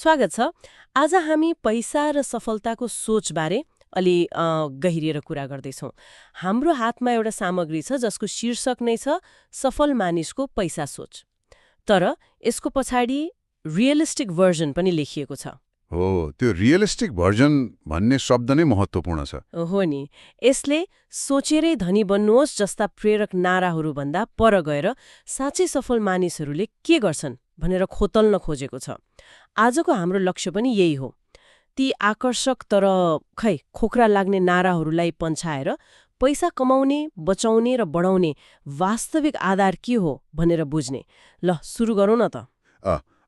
स्वागत छ। आज हामी पैसा र सफलताको सोचबारे अलि गहिरिएर कुरा गर्दैछौँ। हाम्रो हातमा एउटा सामग्री छ जसको शीर्षक नै छ सफल मानिसको पैसा सोच। तर यसको पछाडि रियलिस्टिक भर्जन पनि लेखिएको छ। हो, त्यो रियलिस्टिक भर्जन भन्ने शब्द नै महत्त्वपूर्ण छ। हो नि, यसले सोचेरै धनी बन्नुहोस् जस्ता प्रेरक नाराहरूभन्दा पर गएर साँच्चै सफल मानिसहरूले के गर्छन् भनेर खोतल्न खोजेको छ। आजको हाम्रो लक्ष्य पनि यही हो। ती आकर्षक तर खोक्रा लाग्ने नाराहरूलाई पन्छाएर पैसा कमाउने, बचाउने र बढाउने वास्तविक आधार के हो भनेर बुझ्ने। ल सुरु गरौँ न त।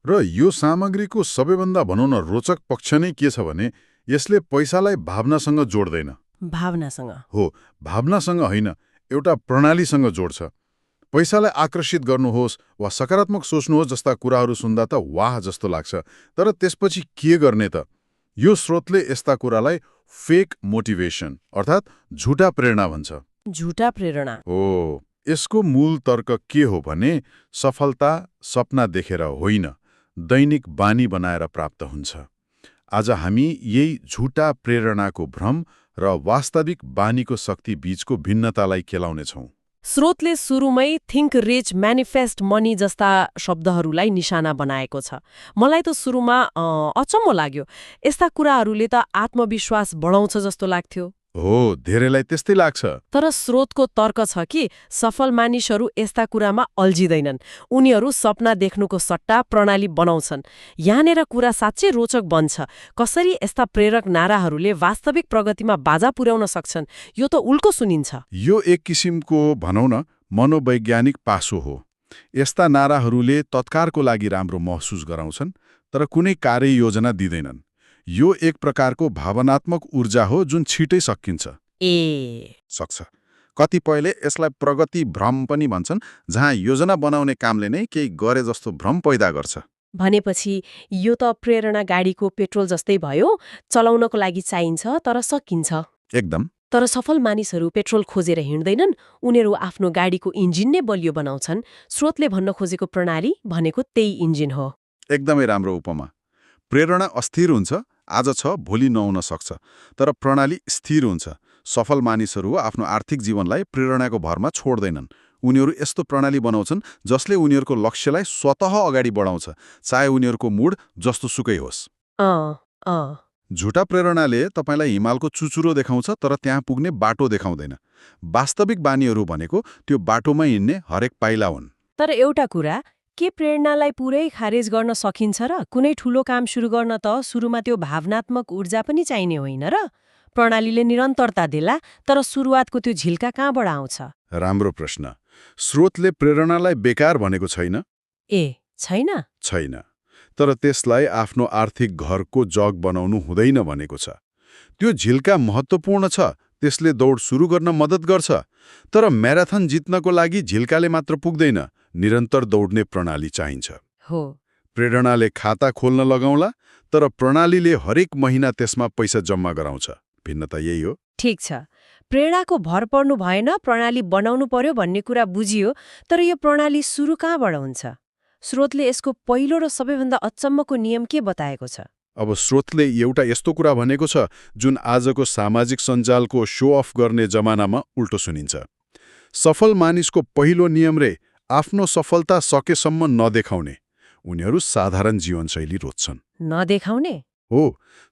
र यो सामग्रीको सबैभन्दा भनौँ न रोचक पक्ष नै के छ भने यसले पैसालाई भावनासँग जोड्दैन। भावनासँग? हो, भावनासँग होइन, एउटा प्रणालीसँग जोड्छ। पैसालाई आकर्षित गर्नुहोस् वा सकारात्मक सोच्नुहोस् जस्ता कुराहरू सुन्दा त वाह जस्तो लाग्छ, तर त्यसपछि के गर्ने त? यो स्रोतले यस्ता कुरालाई फेक मोटिभेसन अर्थात् झुटा प्रेरणा भन्छ। झुटा प्रेरणा? हो, यसको मूल तर्क के हो भने सफलता सपना देखेर होइन, दैनिक बानी बनाएर प्राप्त हुन्छ। आज हामी यही झुटा प्रेरणाको भ्रम र वास्तविक बानीको शक्ति बीचको भिन्नतालाई केलाउनेछौँ। स्रोतले सुरुमै थिङ्क रिच म्यानिफेस्ट मनी जस्ता शब्दहरूलाई निशाना बनाएको छ। मलाई त सुरुमा अचम्म लाग्यो। यस्ता कुराहरूले त आत्मविश्वास बढाउँछ जस्तो लाग्थ्यो। हो, धेरैलाई त्यस्तै लाग्छ। तर स्रोतको तर्क छ कि सफल मानिसहरू यस्ता कुरामा अल्झिँदैनन्। उनीहरू सपना देख्नुको सट्टा प्रणाली बनाउँछन्। यहाँनिर कुरा साँच्चै रोचक बन्छ। कसरी यस्ता प्रेरक नाराहरूले वास्तविक प्रगतिमा बाजा पुर्याउन सक्छन्, यो त उल्को सुनिन्छ। यो एक किसिमको भनौँ न मनोवैज्ञानिक पासो हो। यस्ता नाराहरूले तत्कारको लागि राम्रो महसुस गराउँछन्, तर कुनै कार्ययोजना दिँदैनन्। यो एक प्रकारको भावनात्मक ऊर्जा हो जुन छिटै सकिन्छ। सक्छ। कतिपयले यसलाई प्रगति भ्रम पनि भन्छन्, जहाँ योजना बनाउने कामले नै केही गरे जस्तो भ्रम पैदा गर्छ। भनेपछि यो त प्रेरणा गाडीको पेट्रोल जस्तै भयो, चलाउनको लागि चाहिन्छ तर सकिन्छ। एकदम। तर सफल मानिसहरू पेट्रोल खोजेर हिँड्दैनन्, उनीहरू आफ्नो गाडीको इन्जिन नै बलियो बनाउँछन्। स्रोतले भन्न खोजेको प्रणाली भनेको त्यही इन्जिन हो। एकदमै राम्रो उपमा। प्रेरणा अस्थिर हुन्छ, आज छ भोलि नहुन सक्छ, तर प्रणाली स्थिर हुन्छ। सफल मानिसहरू आफ्नो आर्थिक जीवनलाई प्रेरणाको भरमा छोड्दैनन्। उनीहरू यस्तो प्रणाली बनाउँछन् जसले उनीहरूको लक्ष्यलाई स्वतः अगाडि बढाउँछ, चाहे उनीहरूको मुड जस्तो सुकै होस्। झुटा प्रेरणाले तपाईलाई हिमालको चुचुरो देखाउँछ तर त्यहाँ पुग्ने बाटो देखाउँदैन। वास्तविक बानीहरू भनेको त्यो बाटोमा हिँड्ने हरेक पाइला हुन्। तर एउटा कुरा, के प्रेरणालाई पुरै खारेज गर्न सकिन्छ र? कुनै ठूलो काम सुरु गर्न त सुरुमा त्यो भावनात्मक ऊर्जा पनि चाहिने होइन र? प्रणालीले निरन्तरता देला, तर सुरुवातको त्यो झिल्का कहाँबाट आउँछ? राम्रो प्रश्न। स्रोतले प्रेरणालाई बेकार भनेको छैन। छैन? छैन। तर त्यसलाई आफ्नो आर्थिक घरको जग बनाउनु हुँदैन भनेको छ। त्यो झिल्का महत्त्वपूर्ण छ, त्यसले दौड सुरु गर्न मद्दत गर्छ। तर म्याराथन जित्नको लागि झिल्काले मात्र पुग्दैन, निरन्तर दौड्ने प्रणाली चाहिन्छ। हो। प्रेरणाले खाता खोल्न लगाउला, तर प्रणालीले हरेक महिना त्यसमा पैसा जम्मा गराउँछ। भिन्नता यही हो। ठिक छ। प्रेरणाको भर पर्नु भएन, प्रणाली बनाउनु पर्यो भन्ने कुरा बुझियो, तर यो प्रणाली सुरु कहाँबाट हुन्छ? स्रोतले यसको पहिलो र सबैभन्दा अचम्मको नियम के बताएको छ? अब स्रोतले एउटा यस्तो कुरा भनेको छ जुन आजको सामाजिक सञ्जालको शो अफ गर्ने जमानामा उल्टो सुनिन्छ। सफल मानिसको पहिलो नियम रे आफ्नो सफलता सकेसम्म नदेखाउने। उनीहरू साधारण जीवनशैली रोज्छन्। नदेखाउने? हो,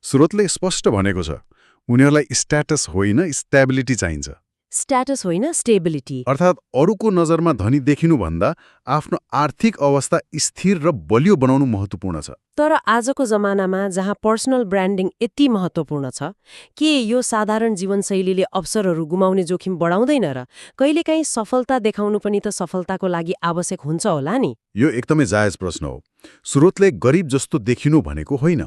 स्रोतले स्पष्ट भनेको छ। उनीहरूलाई स्ट्याटस होइन, स्टेबिलिटी चाहिन्छ। स्ट्याटस होइन, स्टेबिलिटी। अर्थात् अरूको नजरमा धनी देखिनुभन्दा आफ्नो आर्थिक अवस्था स्थिर र बलियो बनाउनु महत्त्वपूर्ण छ। तर आजको जमानामा जहाँ पर्सनल ब्रान्डिङ यति महत्त्वपूर्ण छ, के यो साधारण जीवनशैलीले अवसरहरू गुमाउने जोखिम बढाउँदैन र? कहिलेकाहीँ सफलता देखाउनु पनि त सफलताको लागि आवश्यक हुन्छ होला नि? यो एकदमै जायज प्रश्न हो। स्रोतले गरिब जस्तो देखिनु भनेको होइन,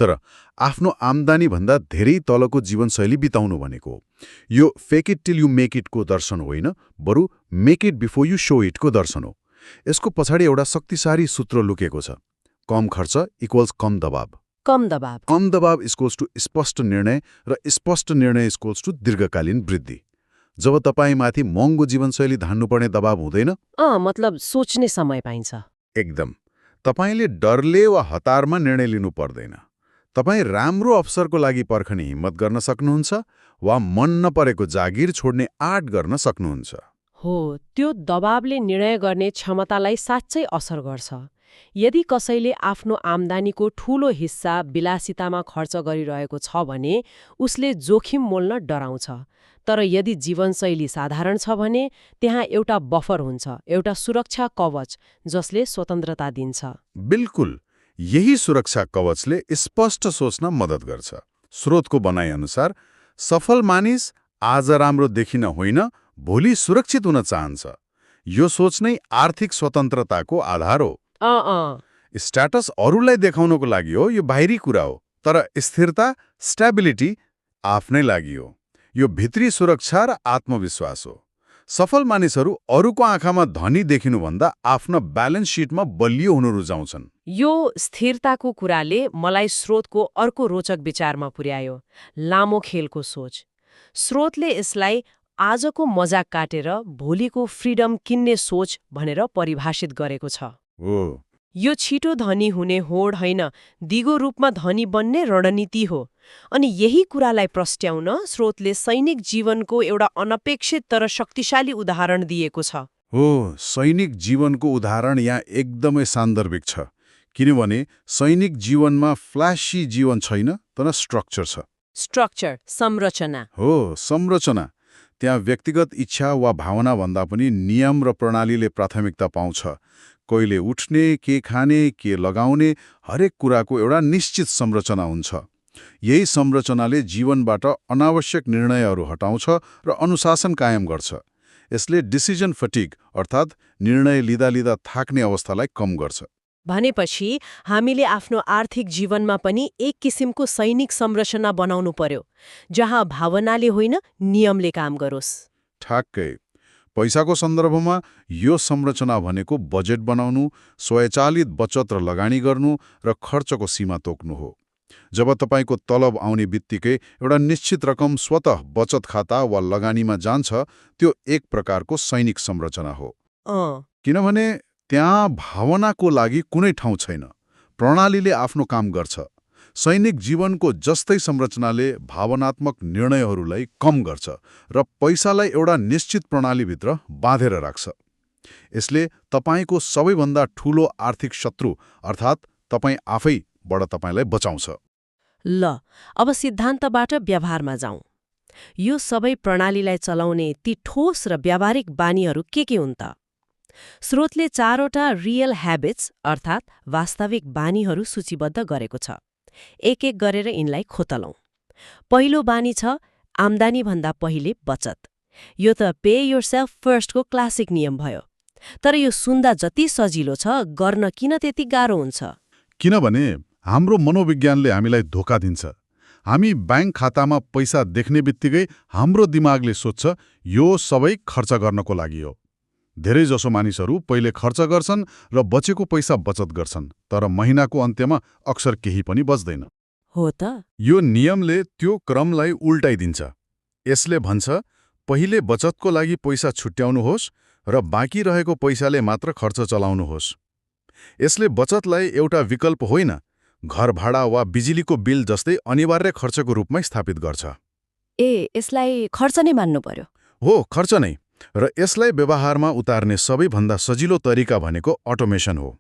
तर आफ्नो आम्दानीभन्दा धेरै तलको जीवनशैली बिताउनु भनेको हो। यो fake it till you make इटको दर्शन होइन, बरु make it before you show इटको दर्शन हो। यसको पछाडि एउटा शक्तिशाली सूत्र लुकेको छ। कम खर्च इक्वल्स कम दबाव। कम दबाव? कम दबाव इक्वल्स टु स्पष्ट निर्णय, र स्पष्ट निर्णय इक्वल्स टु दीर्घकालीन वृद्धि। जब तपाईँमाथि महँगो जीवनशैली धान्नुपर्ने दबाव हुँदैन, मतलब सोच्ने समय पाइन्छ। एकदम। तपाईँले डरले वा हतारमा निर्णय लिनु पर्दैन। तपाईँ राम्रो अवसरको लागि पर्खने हिम्मत गर्न सक्नुहुन्छ वा मन नपरेको जागिर छोड्ने आँट गर्न सक्नुहुन्छ। हो, त्यो दबावले निर्णय गर्ने क्षमतालाई साँच्चै असर गर्छ। यदि कसैले आफ्नो आम्दानीको ठूलो हिस्सा विलासितामा खर्च गरिरहेको छ भने उसले जोखिम मोल्न डराउँछ। तर यदि जीवनशैली साधारण छ भने त्यहाँ एउटा बफर हुन्छ, एउटा सुरक्षा कवच जसले स्वतन्त्रता दिन्छ। बिल्कुल, यही सुरक्षा कवचले स्पष्ट सोच्न मद्दत गर्छ। स्रोतको भनाइअनुसार सफल मानिस आज राम्रो देखिन होइन, भोलि सुरक्षित हुन चाहन्छ। यो सोच नै आर्थिक स्वतन्त्रताको आधार हो। स्ट्याटस अरूलाई देखाउनको लागि हो, यो बाहिरी कुरा हो। तर स्थिरता, स्टेबिलिटी आफ्नै लागि हो। यो भित्री सुरक्षा र आत्मविश्वास हो। सफल मानिसहरू अरूको आँखामा धनी देखिनुभन्दा आफ्नो ब्यालेन्स सिटमा बलियो हुनु रुचाउँछन्। यो स्थिरताको कुराले मलाई स्रोतको अर्को रोचक विचारमा पुर्यायो, लामो खेलको सोच। स्रोतले यसलाई आजको मजाक काटेर भोलिको फ्रिडम किन्ने सोच भनेर परिभाषित गरेको छ। हो, यो छिटो धनी हुने होड होइन, दिगो रूपमा धनी बन्ने रणनीति हो। अनि यही कुरालाई प्रस्ट्याउन स्रोतले सैनिक जीवनको एउटा अनपेक्षित तर शक्तिशाली उदाहरण दिएको छ। हो, सैनिक जीवनको उदाहरण यहाँ एकदमै सान्दर्भिक छ। किनभने सैनिक जीवनमा फ्ल्यासी जीवन छैन, तर स्ट्रक्चर छ। स्ट्रक्चर, संरचना। हो, संरचना। त्यहाँ व्यक्तिगत इच्छा वा भावना भन्दा पनि नियम र प्रणालीले प्राथमिकता पाउँछ। कहिले उठ्ने, के खाने, के लगाउने, हरेक कुराको एउटा निश्चित संरचना हुन्छ। यही संरचनाले जीवनबाट अनावश्यक निर्णयहरू हटाउँछ र अनुशासन कायम गर्छ। यसले डिसिजन फटिग अर्थात् निर्णय लिँदा लिँदा थाक्ने अवस्थालाई कम गर्छ। भनेपछि हामीले आफ्नो आर्थिक जीवनमा पनि एक किसिमको सैनिक संरचना बनाउनु पर्यो, जहाँ भावनाले होइन, नियमले काम गरोस्। ठ्याक्कै। पैसाको सन्दर्भमा यो संरचना भनेको बजेट बनाउनु, स्वयंचालित बचत र लगानी गर्नु र खर्चको सीमा तोक्नु हो। जब तपाईँको तलब आउने बित्तिकै एउटा निश्चित रकम स्वतः बचत खाता वा लगानीमा जान्छ, त्यो एक प्रकारको सैनिक संरचना हो। किनभने त्यहाँ भावनाको लागि कुनै ठाउँ छैन। प्रणालीले आफ्नो काम गर्छ। सैनिक जीवनको जस्तै संरचनाले भावनात्मक निर्णयहरूलाई कम गर्छ र पैसालाई एउटा निश्चित प्रणालीभित्र बाँधेर राख्छ। यसले तपाईँको सबैभन्दा ठूलो आर्थिक शत्रु अर्थात् तपाईँ आफैबाट तपाईँलाई बचाउँछ। ल, अब सिद्धान्तबाट व्यवहारमा जाउँ। यो सबै प्रणालीलाई चलाउने ती ठोस र व्यावहारिक बानीहरू के हुन् त? स्रोतले 4वटा रियल ह्याबिट्स अर्थात् वास्तविक बानीहरू सूचीबद्ध गरेको छ। एक एक गरेर यिनलाई खोतलौं। पहिलो बानी छ आम्दानीभन्दा पहिले बचत। यो त पे योरसेल्फ फर्स्टको क्लासिक नियम भयो। तर यो सुन्दा जति सजिलो छ, गर्न किन त्यति गाह्रो हुन्छ? किनभने हाम्रो मनोविज्ञानले हामीलाई धोका दिन्छ। हामी ब्याङ्क खातामा पैसा देख्ने बित्तिकै हाम्रो दिमागले सोध्छ यो सबै खर्च गर्नको लागि हो। धेरैजसो मानिसहरू पहिले खर्च गर्छन् र बचेको पैसा बचत गर्छन्, तर महिनाको अन्त्यमा अक्सर केही पनि बच्दैन। हो त? यो नियमले त्यो क्रमलाई उल्टाइदिन्छ। यसले भन्छ पहिले बचतको लागि पैसा छुट्याउनुहोस् र बाँकी रहेको पैसाले मात्र खर्च चलाउनुहोस्। यसले बचतलाई एउटा विकल्प होइन, घर भाडा वा बिजुलीको बिल जस्तै अनिवार्य खर्चको रूपमा स्थापित गर्छ। यसलाई खर्च नै मान्नु पर्यो? हो, खर्च नै। र यसलाई व्यवहारमा उतार्ने सबैभन्दा सजिलो तरिका भनेको अटोमेसन हो।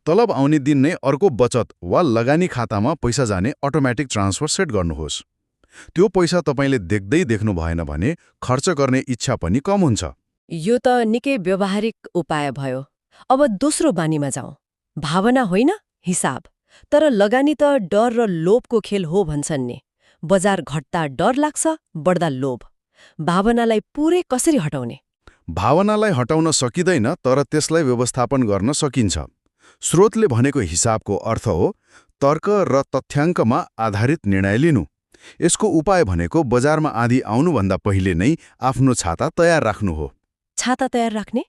तलब आउने दिन नै अर्को बचत वा लगानी खातामा पैसा जाने अटोमेटिक ट्रान्सफर सेट गर्नुहोस्। त्यो पैसा तपाईँले देख्दै देख्नु भएन भने खर्च गर्ने इच्छा पनि कम हुन्छ। यो त निकै व्यावहारिक उपाय भयो। अब दोस्रो बानीमा जाउँ। भावना होइन, हिसाब। तर लगानी त डर र लोभको खेल हो भन्छन् नि। बजार घट्दा डर लाग्छ, बढ्दा लोभ। भावनालाई पुरै कसरी हटाउने? भावनालाई हटाउन सकिँदैन, तर त्यसलाई व्यवस्थापन गर्न सकिन्छ। स्रोतले भनेको हिसाबको अर्थ हो तर्क र तथ्याङ्कमा आधारित निर्णय लिनु। यसको उपाय भनेको बजारमा आँधी आउनुभन्दा पहिले नै आफ्नो छाता तयार राख्नु हो। छाता तयार राख्ने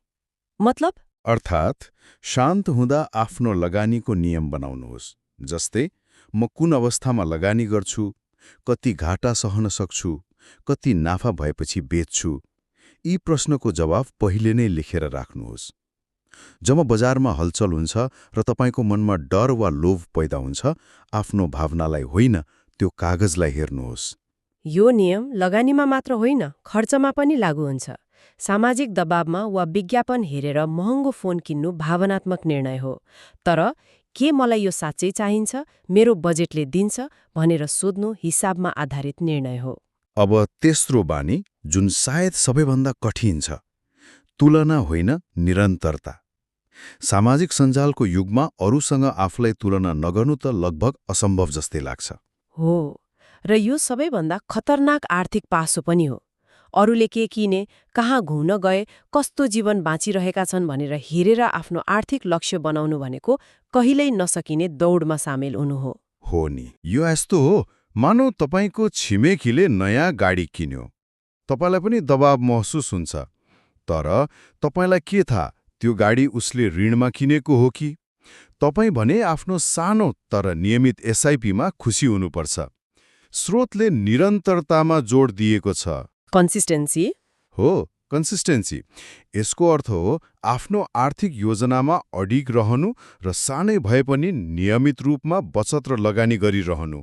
मतलब? अर्थात् शान्त हुँदा आफ्नो लगानीको नियम बनाउनुहोस्। जस्तै म कुन अवस्थामा लगानी गर्छु, कति घाटा सहन सक्छु, कति नाफा भएपछि बेच्छु। यी प्रश्नको जवाफ पहिले नै लेखेर राख्नुहोस्। जब बजारमा हलचल हुन्छ र तपाईँको मनमा डर वा लोभ पैदा हुन्छ, आफ्नो भावनालाई होइन, त्यो कागजलाई हेर्नुहोस्। यो नियम लगानीमा मात्र होइन, खर्चमा पनि लागू हुन्छ। सामाजिक दबावमा वा विज्ञापन हेरेर महँगो फोन किन्नु भावनात्मक निर्णय हो। तर के मलाई यो साँच्चै चाहिन्छ, मेरो बजेटले दिन्छ भनेर सोध्नु हिसाबमा आधारित निर्णय हो। अब तेस्रो बानी, जुन सायद सबैभन्दा कठिन छ, तुलना होइन, निरन्तरता। सामाजिक सञ्जालको युगमा अरूसँग आफूलाई तुलना नगर्नु त लगभग असम्भव जस्तै लाग्छ। हो, र यो सबैभन्दा खतरनाक आर्थिक पासो पनि हो। अरूले के किने, कहाँ घुम्न गए, कस्तो जीवन बाँचिरहेका छन् भनेर हेरेर आफ्नो आर्थिक लक्ष्य बनाउनु भनेको कहिल्यै नसकिने दौडमा सामेल हुनु हो। हो नि, यो यस्तो हो मानौ तपाईँको छिमेकीले नयाँ गाडी किन्यो। तपाईँलाई पनि दबाव महसुस हुन्छ। तर तपाईँलाई के थाहा त्यो गाडी उसले ऋणमा किनेको हो कि? तपाईँ भने आफ्नो सानो तर नियमित एसआइपीमा खुसी हुनुपर्छ। स्रोतले निरन्तरतामा जोड दिएको छ। कन्सिस्टेन्सी हो, कन्सिस्टेन्सी। यसको अर्थ हो आफ्नो आर्थिक योजनामा अडिग रहनु र सानै भए पनि नियमित रूपमा बचत र लगानी गरिरहनु।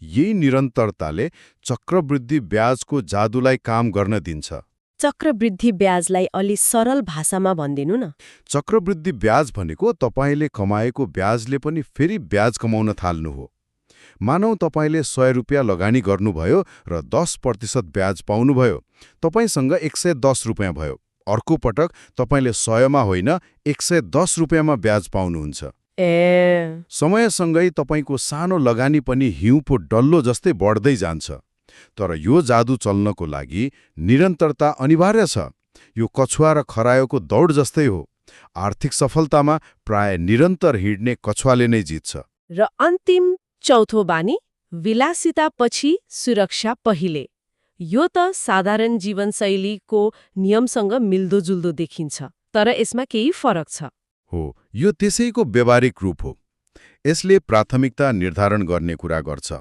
यही निरन्तरताले चक्रवृद्धि ब्याजको जादुलाई काम गर्न दिन्छ। चक्रवृद्धि ब्याजलाई अलि सरल भाषामा भनिदिनु न। चक्रवृद्धि ब्याज भनेको तपाईँले कमाएको ब्याजले पनि फेरि ब्याज कमाउन थाल्नु हो। मानौ तपाईँले 100 रुपियाँ लगानी गर्नुभयो र 10% ब्याज पाउनुभयो। तपाईँसँग 110 रुपियाँ भयो। अर्को पटक तपाईँले 100मा होइन 110 रुपियाँमा ब्याज पाउनुहुन्छ। समयसँगै तपाईँको सानो लगानी पनि हिउँको डल्लो जस्तै बढ्दै जान्छ। तर यो जादु चल्नको लागि निरन्तरता अनिवार्य छ। यो कछुवा र खरायोको दौड जस्तै हो। आर्थिक सफलतामा प्राय निरन्तर हिँड्ने कछुवाले नै जित्छ। र अन्तिम चौथो बानी, विलासिता पछि सुरक्षा पहिले। यो त साधारण जीवनशैलीको नियमसँग मिल्दोजुल्दो देखिन्छ, तर यसमा केही फरक छ। हो, यो त्यसैको व्यावहारिक रूप हो। यसले प्राथमिकता निर्धारण गर्ने कुरा गर्छ।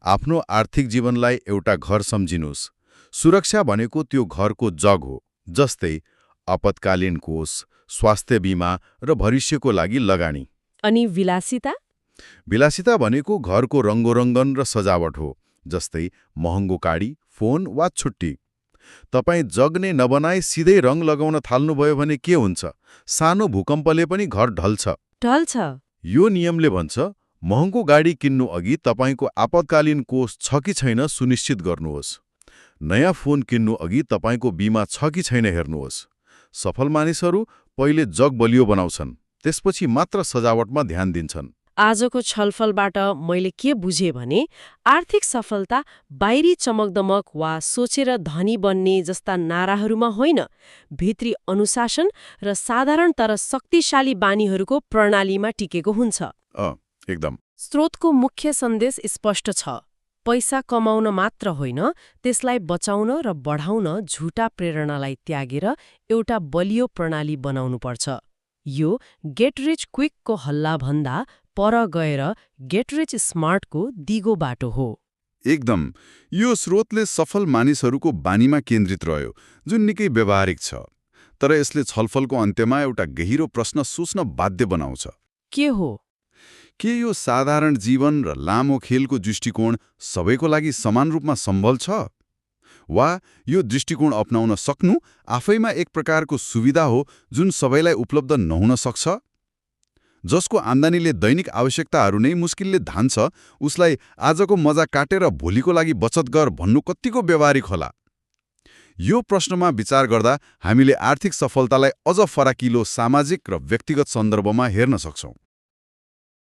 आफ्नो आर्थिक जीवनलाई एउटा घर सम्झिनुहोस्। सुरक्षा भनेको त्यो घरको जग हो, जस्तै आपतकालीन कोष, स्वास्थ्य बिमा र भविष्यको लागि लगानी। अनि विलासिता? विलासिता भनेको घरको रङ्गोरङ्गन र सजावट हो, जस्तै महँगो गाडी, फोन वा छुट्टी। तपाईँ जग्ने नबनाई सिधै रङ लगाउन थाल्नुभयो भने के हुन्छ? सानो भूकम्पले पनि घर ढल्छ। यो नियमले भन्छ, महँगो गाडी किन्नु अघि तपाईँको आपतकालीन कोष छ कि छैन सुनिश्चित गर्नुहोस्। नयाँ फोन किन्नु अघि तपाईँको बिमा छ कि छैन हेर्नुहोस्। सफल मानिसहरू पहिले जग बलियो बनाउँछन्, त्यसपछि मात्र सजावटमा ध्यान दिन्छन्। आजको छलफलबाट मैले के बुझेँ भने आर्थिक सफलता बाहिरी चमकदमक वा सोचेर धनी बन्ने जस्ता नाराहरूमा होइन, भित्री अनुशासन र साधारण तर शक्तिशाली बानीहरूको प्रणालीमा टिकेको हुन्छ। एकदम। स्रोतको मुख्य सन्देश स्पष्ट छ। पैसा कमाउन मात्र होइन, त्यसलाई बचाउन र बढाउन झुटा प्रेरणालाई त्यागेर एउटा बलियो प्रणाली बनाउनुपर्छ। यो गेट रिच क्विकको हल्लाभन्दा पर गएर गेट रिच स्मार्टको दिगो बाटो हो। एकदम। यो स्रोतले सफल मानिसहरूको बानीमा केन्द्रित रह्यो, जुन निकै व्यावहारिक छ। तर यसले छलफलको अन्त्यमा एउटा गहिरो प्रश्न सोच्न बाध्य बनाउँछ। के हो? के यो साधारण जीवन र लामो खेलको दृष्टिकोण सबैको लागि समान रूपमा सम्भव छ? वा यो दृष्टिकोण अपनाउन सक्नु आफैमा एक प्रकारको सुविधा हो जुन सबैलाई उपलब्ध नहुन सक्छ? जसको आम्दानीले दैनिक आवश्यकताहरू नै मुस्किलले धान्छ, उसलाई आजको मजा काटेर भोलिको लागि बचत गर भन्नु कत्तिको व्यावहारिक होला? यो प्रश्नमा विचार गर्दा हामीले आर्थिक सफलतालाई अझ फराकिलो सामाजिक र व्यक्तिगत सन्दर्भमा हेर्न सक्छौँ।